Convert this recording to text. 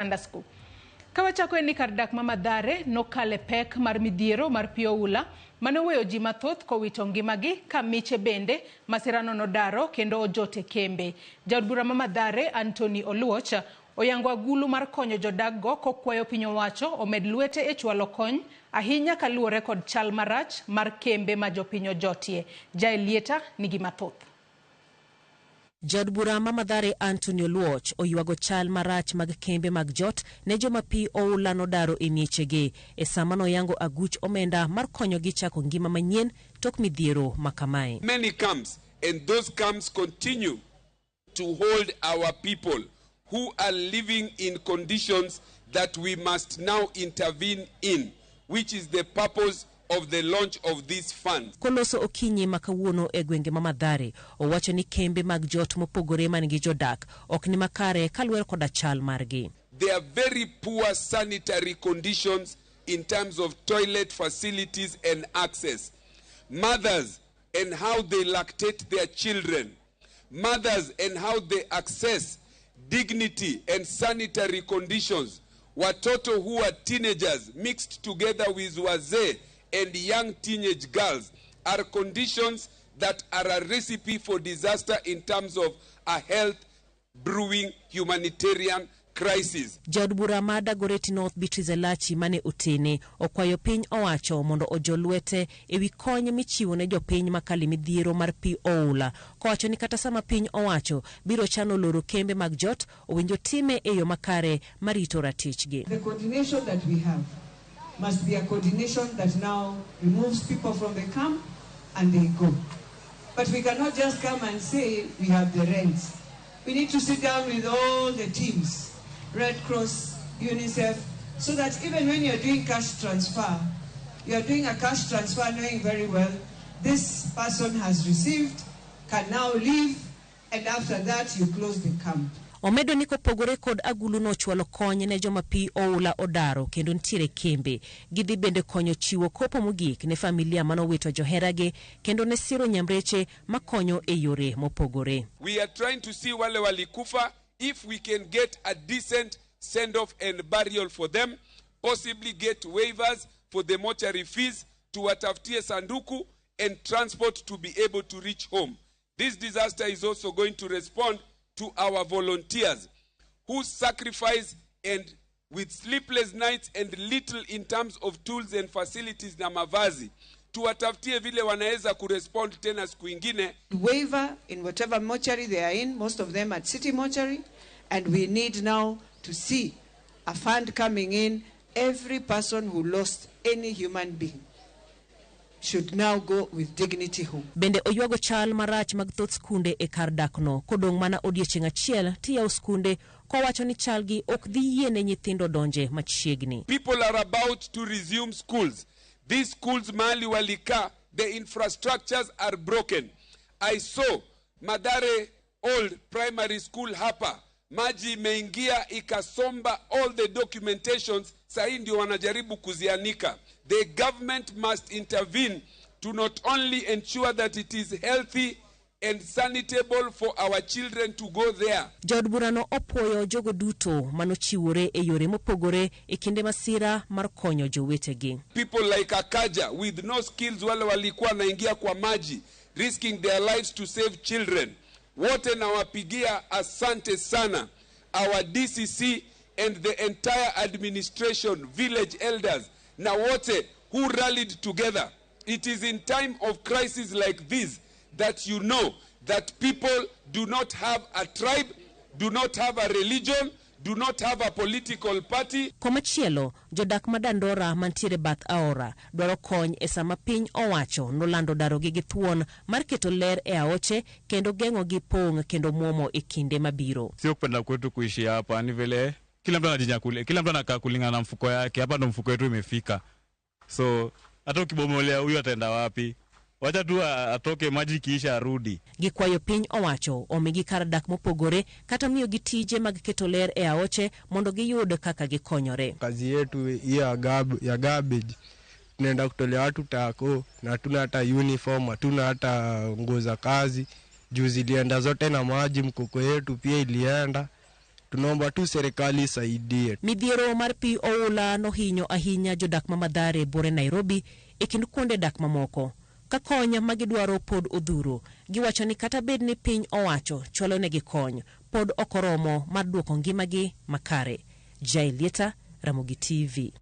Underscore. Kawachako en ni kar dak ma Mathare nokale pek mar midhiero mar pi oula mane oweyo ji mathoth kowito ngimagi ka miche bende masirano nodaro kendo ojot e kembe. Jaod bura ma Mathare Anthony Oluoch oyango agulu mar konyo jodakgo kokwayo piny owacho omed lwete e chwalo kony ahinya kaluwore kod chal marach mar kembe ma jopiny ojotie. Jael Lieta nigi mathoth. Jaod bura ma Mathare Anthony Oluoch oywago chal marach mag kembe mag jot ne joma pi oula nodaro e miechegi e sama noyango aguch omenda mar konyogi chako ngima manyien tok midhiero makamae. Many camps, and those camps continue to hold our people who are living in conditions that we must now intervene in, which is the purpose of the launch of this fund. Koloso okinyi ma kawuono e gwenge ma Mathare, owacho ni kembe mag jot mopogore man gi jodak ok ni makare kaluwore koda chal margi. There are very poor sanitary conditions in terms of toilet facilities and access. Mothers and how they lactate their children. Mothers and how they access dignity and sanitary conditions. Watoto who are teenagers mixed together with wazee and young teenage girls are conditions that are a recipe for disaster in terms of a health brewing humanitarian crisis. Jaod bura ma Dagoretti North Beatrice Elachi mane otene okwayo piny owacho mondo ojo lwete ewi kony michiwo ne jopiny makale midhiero mar pi oula kowacho ni kata sama piny owacho biro chano loro kembe mag jot owinjo time e yo makare marito ratichgi. The coordination that we have must be a coordination that now removes people from the camp and they go. But we cannot just come and say we have the rents. We need to sit down with all the teams, Red Cross, UNICEF, so that even when you're doing cash transfer, you're doing a cash transfer knowing very well this person has received, can now leave, and after that you close the camp. Omedo ni kopogore kod agulu no chwalo kony ne joma pi oula odaro kendo nitiere kembe. Gidhi bende konyo chiwo kopo mogik ne familia manowito joheragi kendo ne siro nyamreche makonyo e yore mopogore. We are trying to see wale walikufa if we can get a decent send-off and burial for them, possibly get waivers for the mortuary fees, tuwatafutie sanduku and transport to be able to reach home. This disaster is also going to respond to our volunteers who sacrifice and with sleepless nights and little in terms of tools and facilities na mavazi. Tuwatafutie vile wanaweza kurespond tena siku ingine. Waiver in whatever mortuary they are in, most of them at City Mortuary, and we need now to see a fund coming in. Every person who lost any human being should now go with dignity home. Bende oywago chal marach mag thoth skunde e kar dakno kodong' mana odiechieng' achiel tiyawo skunde kowacho ni chalgi ok dhi yiene nyithindo donje machiegni. People are about to resume schools. These schools mahali walikaa, the infrastructures are broken. I saw Mathare Old Primary School hapa, maji imeingia ikasomba all the documentations, sahii ndio wanajaribu kuzianika. The government must intervene to not only ensure that it is healthy and sanitable for our children to go there. Jaod burano opuoyo jogo duto manochiwore e yore mopogore e kinde masira mar konyo jowetegi. People like Akaja with no skills, wale walikuwa wanaingia kwa maji risking their lives to save children. Wote nawapigia asante sana. Our DCC and the entire administration, village elders, na wote who rallied together. It is in time of crisis like this that you know that people do not have a tribe, do not have a religion, do not have a political party. Komachielo, jodak ma Dandora mantiere bath aora dwaro kony e sama piny owacho nolando darogi gi thuon mar keto ler e aoche kendo geng'o gi pong' kendo muomo e kinde mabiro. Sio kupenda kwetu kuishi hapa, ni vile kila mtu anajinyakulia, kila mtu anakaa kulingana na mfuko yake. Hapa ndo mfuko wetu imefika, so hata ukibomolea huyu ataenda wapi? Wacha tu atoke maji kiisha arudi. Gikwayo piny owacho omigi kar dak mopogore kata miyogi tije mag keto ler e aoche mondo giyud kaka gikonyore. Kazi yetu hiyo ya garbage, tunaenda kutolea watu tako na hatuna hata uniform, hatuna hata nguo za kazi. Juu zilienda zote na maji, mkoko yetu pia ilienda. Tunaomba tu serikali isaidie. Midhiero mar pi oula nohinyo ahinya jodak ma Mathare buore Nairobi e kind kuonde dak mamoko. Ka kony ma gidwaro pod odhuro, giwacho ni kata bed ni piny owacho chwalo negi kony, pod ok oromo mar duoko ngimagi makare. Jael Lieta, Ramogi TV.